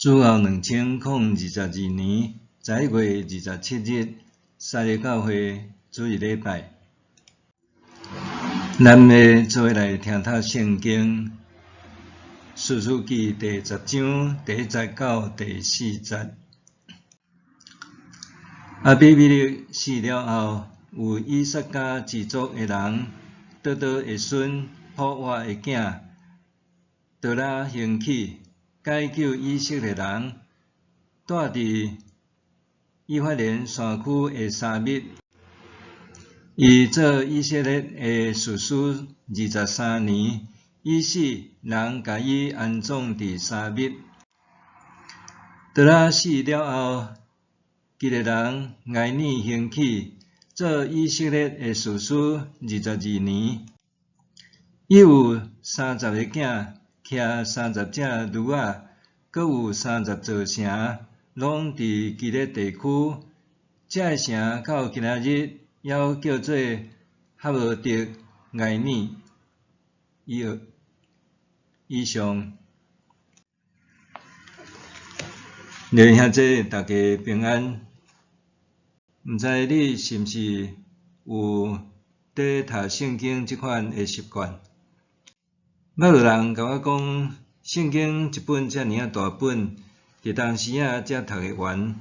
主後2022年11月27日，三立教會主日禮拜，咱欲做伙來聽讀聖經，士師記第十章第一節到第四節。亞比米勒死了後，有以薩迦支族的人，多多的孫普瓦的囝多拉興起，解救以色列人，住佇以法蓮山區的沙密。伊做以色列的士師23年，伊死，人共伊安葬佇沙密。多拉死了後，基列人睚耳興起，做以色列的士師22年。伊有30個囝，騎30隻驢仔，閣有30座城，攏佇基列地區。這个城到今仔日猶叫做哈摩特睚耳。以上。弟兄姊妹，大家平安。毋知你是毋是有佇讀聖經這款的習慣？捌有人共我講，聖經一本遮爾仔大本，佇當時仔才讀會完。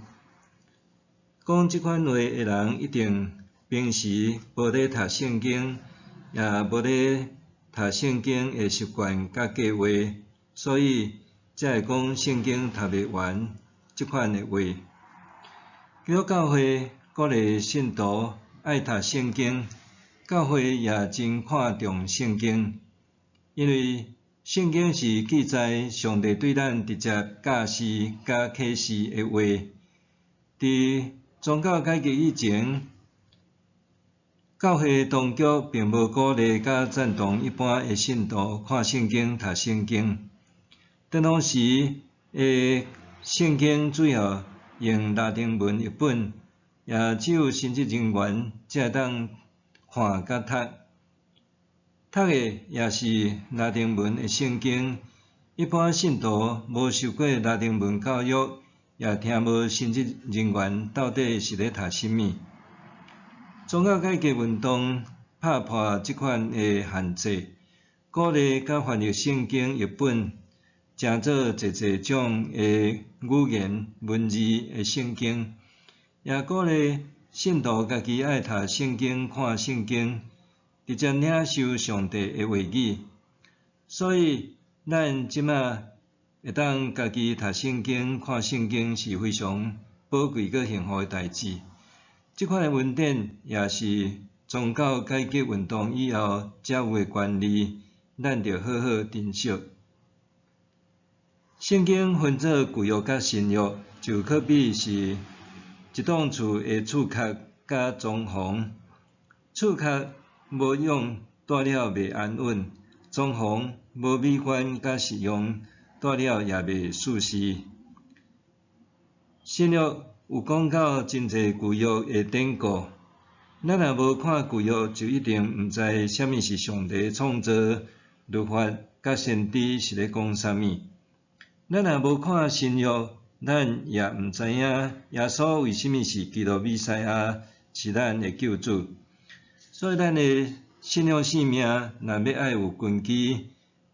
講這款話的人，一定平時無咧讀聖經，也無咧讀聖經的習慣佮計劃，所以才會講聖經讀袂完這款的話。基督教會鼓勵信徒愛讀聖經，教會也真看重聖經，因為聖經是記載上帝對咱直接教示佮啟示的話。佇宗教改革以前，教會當局並無鼓勵佮贊同一般的信徒看聖經、讀聖經。當時的聖經主要用拉丁文譯本，也只有神職人員才會當看佮讀。讀的也是拉丁文的聖經，一般信徒無受過拉丁文教育，也聽無神職人員到底是咧讀啥物。宗教改革運動拍破這款的限制，鼓勵佮翻譯聖經譯本，成做濟濟種的語言文字的聖經，也鼓勵信徒家己愛讀聖經、看聖經，直接領受上帝的話語。所以，咱這馬會當家己讀聖經、看聖經是非常寶貴閣幸福的代誌。這款的恩典也是宗教改革運動以後才有的權利，咱著好好珍惜。聖經分做舊約佮新約，就可比是一棟厝的厝殼佮裝潢。厝殼無用，蹛了袂安穩；裝潢無美觀佮實用，蹛了也袂舒適。新約有講到真濟舊約的典故，咱若無看舊約，就一定毋知啥物是上帝創造、律法佮先知是咧講啥物。咱若無看新約，咱也毋知影耶穌為啥物是基督彌賽亞，是咱的救主。所以咱的信仰生命，若欲愛有根基，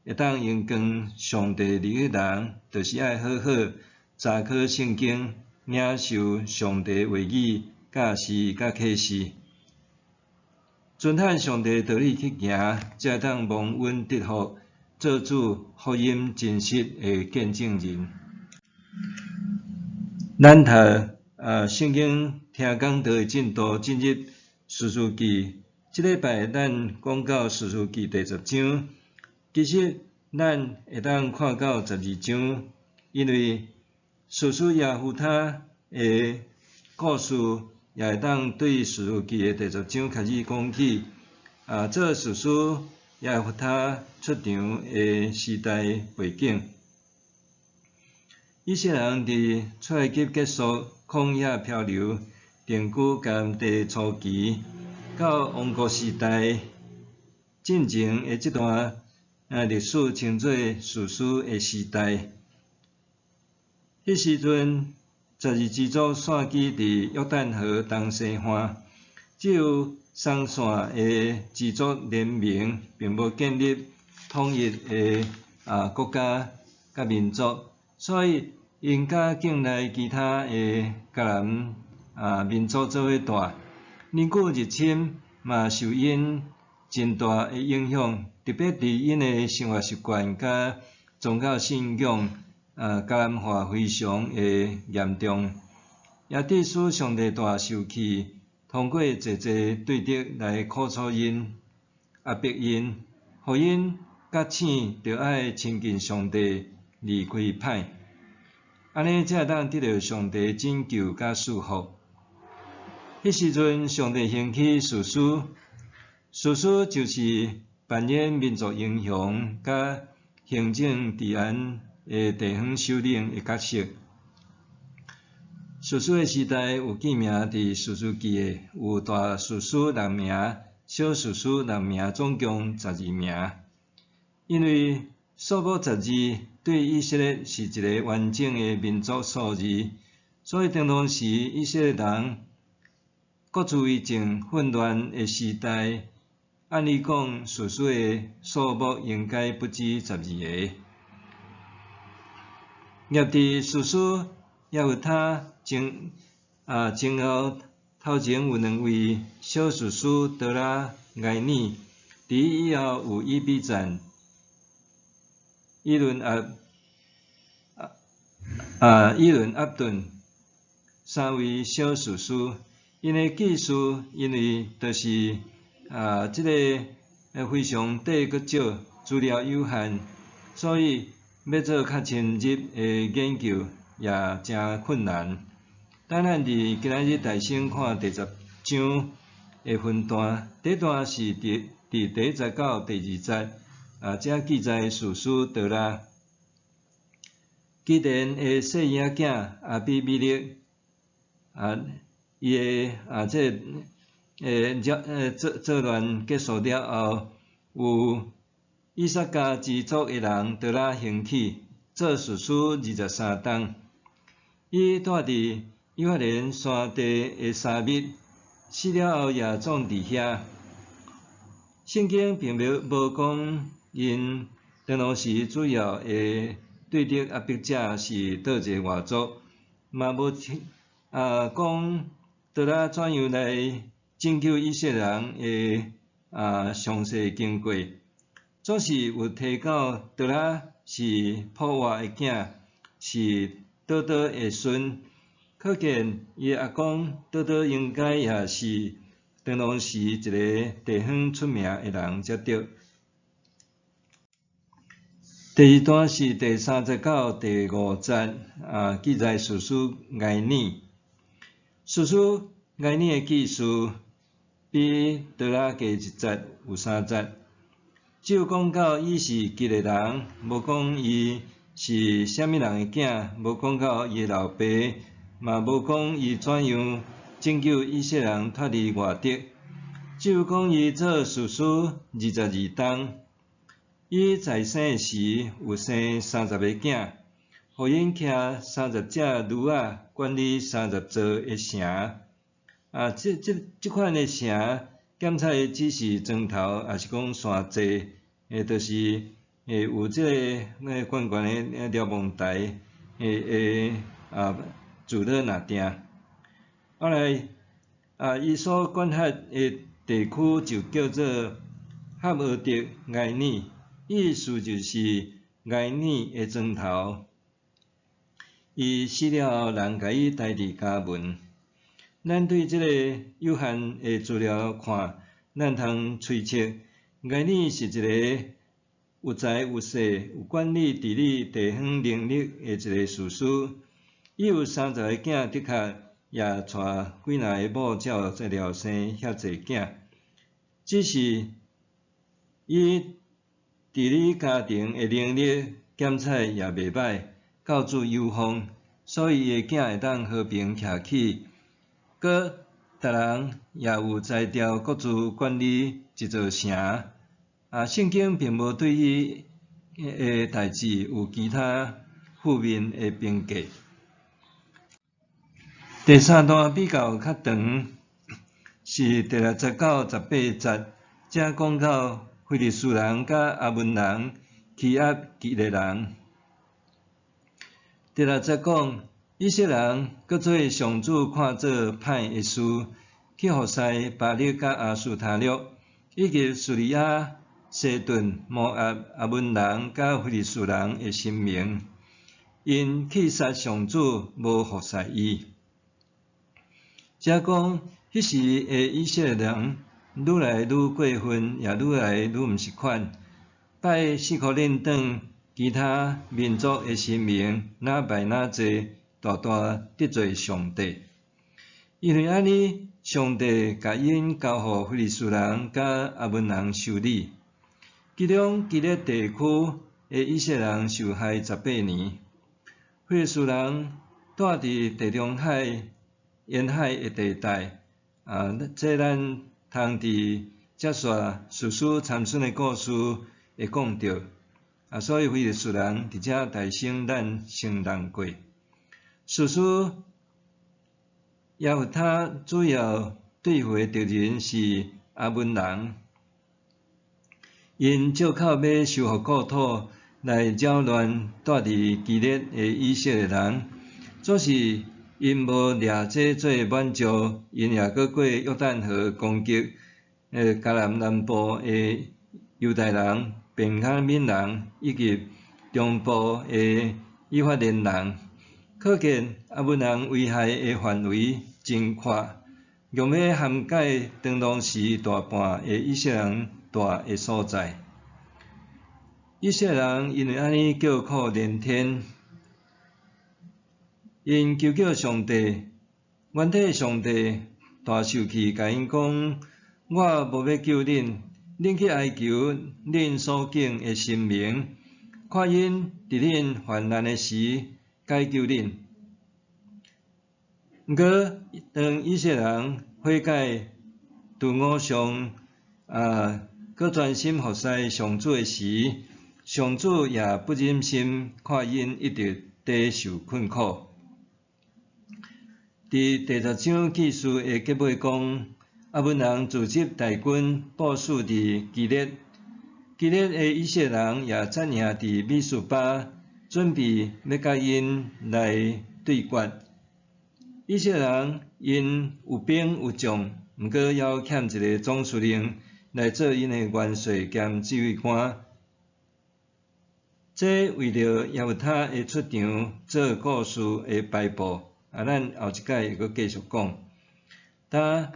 會當榮光上帝兒女人，就是愛好好查考聖經，領受上帝話語教示佮啟示，遵行上帝道理去行，才會當蒙恩得福，做主福音真實的見證人。咱讀聖經聽講道的進度進入士師記，這禮拜咱講到士師記第十章，其實咱會當看到12章，因為士師耶夫他的故事也會當對士師記的第十章開始講起。做士師耶夫他出場的時代背景。以色列人佇出埃及結束曠野漂流，定居迦南地初期，到王國時代進前的這段歷史稱做士師的時代。彼時陣，十二支族散居佇約旦河東西岸，只有鬆散的支族聯盟，並無建立統一的國家佮民族，所以𪜶佮境內其他的迦南民族做伙蹛，年久日深，嘛受𪜶真大的影響，特別佇𪜶的生活習慣佮宗教信仰，迦南化非常的嚴重，也致使上帝大受氣，通過濟濟對敵來苦楚𪜶、壓迫𪜶，予𪜶覺醒著愛親近上帝，離開歹，按呢才會當得著上帝拯救佮賜福。彼時陣，上帝興起士師，士師就是扮演民族英雄佮行政治安的地方首領的角色。士師的時代有記名佇士師記的，有大士師六名，小士師六名，總共12名。因為數目十二對以色列是一个完整的民族數字，所以當當時以色列人各自為政混亂的時代，按理講士師的數目應該不止十二个。入佇士師耶弗他前後，頭前有兩位小士師多拉埃爾，佇伊以後有以比讚、伊倫押頓三位小士師。𪜶的記事，因為就是這个非常短閣少，資料有限，所以欲做較深入的研究也誠困難。等咱佇今仔日大先看第十章的分段，第一段是佇第一節到第二節，這記載士師多拉。基甸的細嬰仔囝亞比米勒，伊的這个作亂結束了後，有以薩迦支族的人多拉興起，做士師23冬。伊蹛佇以法蓮山地的沙密，死了後也葬佇遐。聖經並無講𪜶當時主要的對敵壓迫者是佗一个外族，嘛無講多拉怎樣來拯救以色列人的詳細經過。總是有提到多拉是普瓦的囝，是多多的孫，可見伊的阿公多多應該也是當時一个地方出名的人才對。第二段是第三節到第五節，記載士師埃爾。士師埃爾的記事比多拉加一節，有三節。只有講到伊是吉的人，無講伊是啥物人的囝，無講到伊的老爸，嘛無講伊怎樣拯救以色列人脫離外敵。只有講伊做士師22冬，伊在生時有生30個囝，予𪜶騎30隻驢仔，管理30座的城。這款的城，檢查只是磚頭，抑是講山寨，就是有這个懸懸的瞭望台的聚落若定。後來伊所管轄的地區就叫做哈俄德埃爾，意思就是埃爾的磚頭。伊死了後，人共伊抬佇家門。咱對這个有限的資料看，咱通推測，埃爾是一个有才有勢、有管理治理地方能力的一个士師。伊有30個囝，的確也娶幾若個某，才有才了生遐濟囝。只是伊治理家庭的能力檢查也袂䆀，教子有方，所以伊的囝會當和平徛起。閣逐人也有才調，各自管理一座城。聖經並無對伊的代誌有其他負面的評價。第三段比較較長，是第六節到十八節，才講到非利士人佮亞捫人欺壓基列人。第六節講，以色列人閣做上主看做歹的事，去服侍巴力佮亞斯他錄，以及敘利亞、西頓、摩押、亞捫人佮非利士人的神明。𪜶棄殺上主，無服侍伊。遮講，彼時的以色列人愈來愈過分，也愈來愈毋是款，拜四箍輪轉其他民族的神明，若拜若濟，大大得罪上帝。因為按呢，上帝共𪜶交予非利士人佮亞捫人修理。其中基列地區的以色列人受害十八年。非利士人住佇地中海沿海的地帶，啊，這咱通佇接續士師參孫的故事會講著，啊，所以非利士人佇遮代先咱承認過。士師耶弗他主要對付的敵人是亞捫人，𪜶藉口欲收復故土來擾亂住佇基列的以色列人，總是𪜶無掠這做滿足，𪜶也閣過約旦河攻擊迦南南部的猶大人、便雅憫人以及中部的以法蓮人。可見亞捫人危害的範圍真闊，強欲涵蓋當當時大半的以色列人住的所在。以色列人因為按呢叫苦連天，𪜶求叫上帝，原體上帝大受氣，共𪜶講：我無欲救恁，恁去哀求恁所敬的神明，看𪜶佇恁患難的時解救恁。毋過，當以色列人悔改，除偶像，啊，閣專心服侍上主的時，上主也不忍心看𪜶一直佇受困苦。佇第十章記事的結尾講，亞捫人組織大軍部署佇基列，基列的以色列人也紮營佇米斯巴，準備欲佮𪜶來對決。以色列人𪜶有兵有將，毋過猶欠一个總司令來做𪜶的元帥兼指揮官。這為著耶弗他的出場做故事的排布，啊，咱後一擺會閣繼續講。當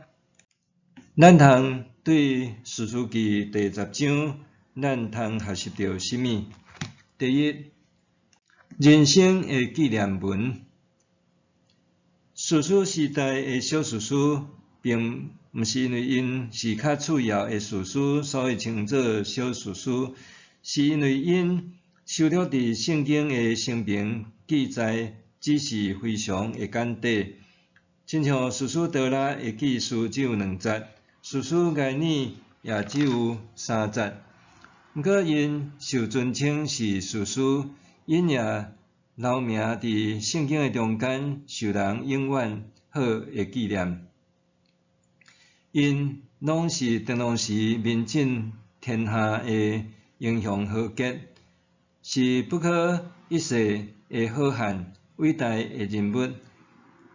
咱通對士師記第十章，咱通學習著啥物？第一，人生的紀念文。士師時代的小士師，並毋是因為𪜶是較次要的士師，所以稱做小士師，是因為𪜶收錄佇聖經的生平記載，只是非常的簡短。親像士師多拉的記事只有兩節，士師該隱也只有三節。毋過𪜶受尊稱是士師，𪜶也留名佇聖經的中間，受人永遠好的紀念。𪜶攏是當當時名震天下的英雄豪傑，是不可一世的好漢，偉大的人物，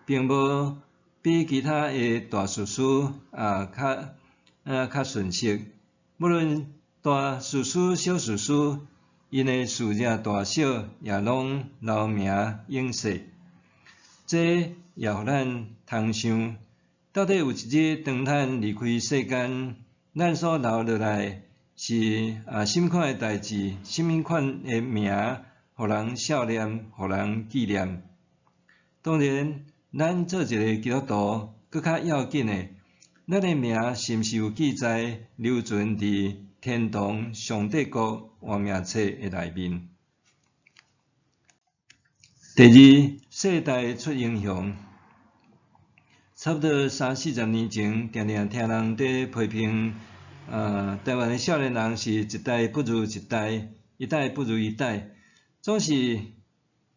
並無比其他的大士師啊較遜色。無論大士師、小士師，𪜶的事跡大小也攏留名永世。這也予咱通想，到底有一日當咱離開世間，咱所留落來是啊啥物款的代誌，啥物款的名，予人數念，予人紀念。當然，咱做一个基督徒，閣較要緊的，咱的名是毋是有記載留存佇天堂上帝國活命冊的內面？第二，世代出英雄。差不多三四十年前，定定聽人佇批評，台灣的少年人是一代不如一代，一代不如一代，總是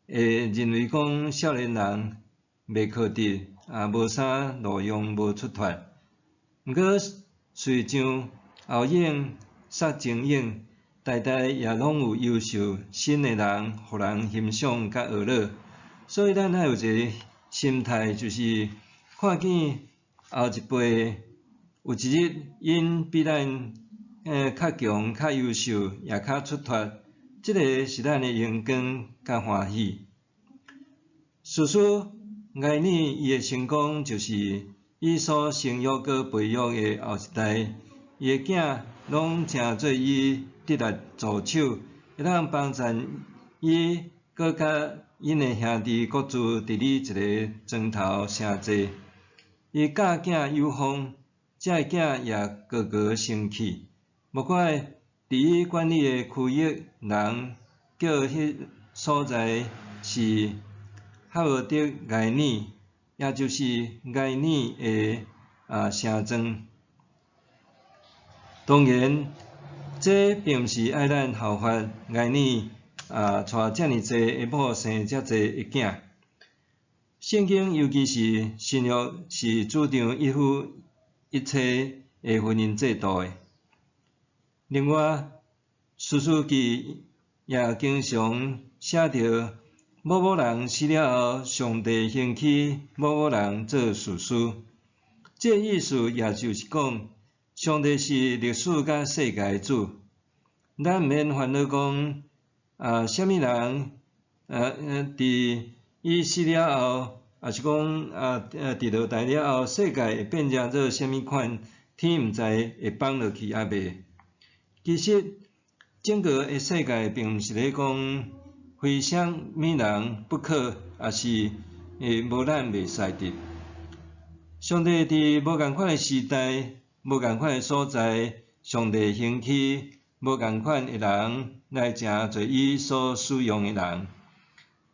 會認為講少年人袂靠得，也無啥路用，無出脫。毋過隨像後湧殺前湧，代代也攏有優秀新的人，予人欣賞佮學樂。所以咱愛有一个心態，就是看見後一輩有一日𪜶比咱較強、較優秀，也較出脫，這个是咱的榮光佮歡喜。士師該隱伊的成功，就是伊所生育佮培育的後一代，伊的囝攏成做伊得力助手，會當幫贊伊，閣佮𪜶的兄弟各自治理一个莊頭城寨。伊教囝有方，遮的囝也個個成器。無怪佇伊管理的區域，人叫彼所在是哈和德該隱，也就是該隱的城莊。當然，這並毋是愛咱效法該隱娶遮爾濟的某，生遮濟的囝。聖經尤其是新約是主張一夫一妻的婚姻制度的。另外，士師記也經常寫著某某人死了後，上帝興起某某人做士師。這个意思也就是講，上帝是歷史佮世界的主。咱毋免煩惱講啥物人佇伊死了後，抑是講佇落台了後，世界會變成做啥物款，天毋知會放落去抑未。其實，整個的世界並毋是咧講非啥物人不可，抑是無咱袂使得。上帝佇無仝款的時代、無仝款的所在，上帝興起無仝款的人來成做伊所使用的人。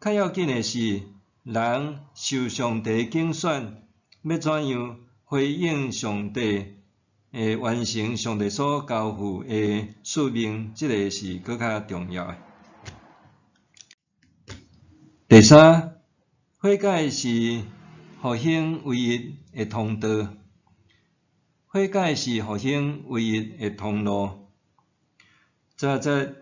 較要緊的是，人受上帝揀選，欲怎樣回應上帝，完成上帝所交付的使命，這个是閣較重要的。第三，悔改是復興唯一的通道。悔改是復興唯一的通路。10節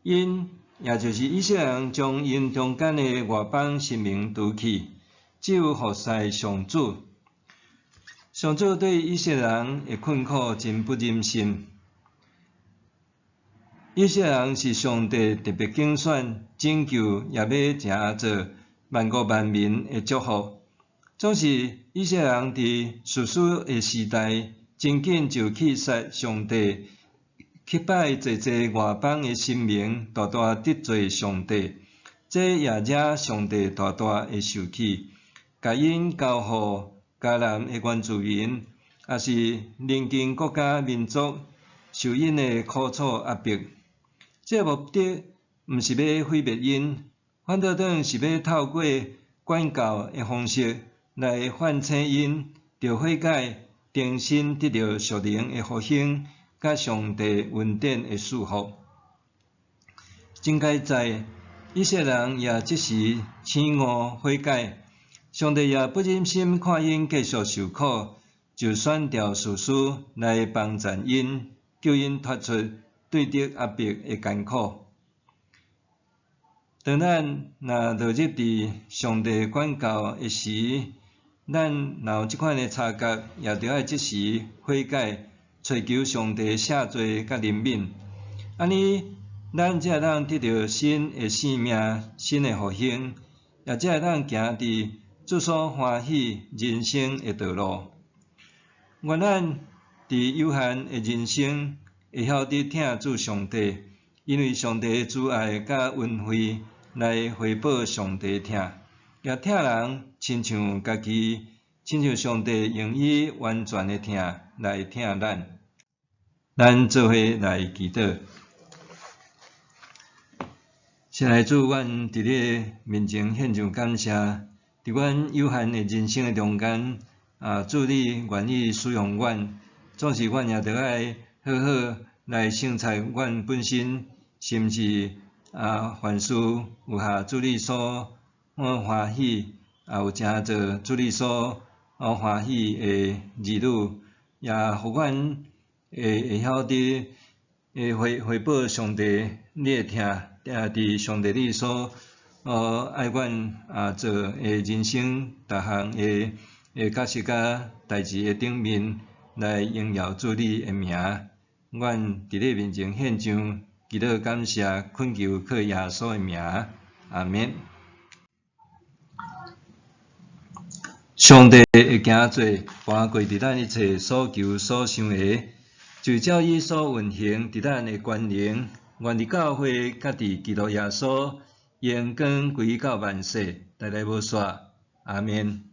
，𪜶也就是以色列人將𪜶中間的外邦神明除去，只有服侍上主。上主對以色列人的困苦真不忍心。以色列人是上帝特別揀選、拯救，也欲成做萬國萬民的祝福。總是以色列人佇士師的時代，真緊就棄殺上帝，去拜濟濟外邦的神明，大大得罪上帝。這也惹上帝大大的受氣，共𪜶交予迦南的原住民，抑是鄰近國家民族受𪜶的苦楚壓迫。這个目的毋是欲毀滅𪜶，反倒轉是欲透過管教的方式來喚醒𪜶，著悔改，重新得著屬靈的復興，佮上帝恩典的賜福。真佳哉，以色列人也即時醒悟悔改，上帝也不忍心看𪜶繼續受苦，就選調士師來幫贊𪜶，救𪜶脫出對敵壓迫的艱苦。當咱若落入佇上帝管教的時，咱若有這款的察覺，也著愛即時悔改，揣求上帝赦罪佮憐憫。按呢，咱才會當得著新的生命、新的復興，也才會當行佇主所歡喜人生的道路。願咱佇有限的人生，會曉得疼主上帝，因為上帝的慈愛佮恩惠來回報上帝疼，也疼人親像家己，親像上帝用伊完全的疼來疼咱。咱做伙來祈禱。親愛主，阮佇你面前獻上感謝，佇阮有限的人生的中間，主你願意使用阮，總是阮也著愛好好來省察阮本身是毋是凡事有合主你所歡喜，也有成做主你所歡喜的兒女，也予阮會曉得回報上帝你的疼，也佇上帝你所愛阮做的人生逐項的角色佮代誌的頂面來榮耀主你的名。阮佇你面前獻上祈禱感謝，懇求靠耶穌的名，阿們。上帝的行做，搬過佇咱一切所求所想的，就照伊所運行佇咱的權能，願佇教會佮佇基督耶穌，榮光歸到萬世，代代無煞。阿們。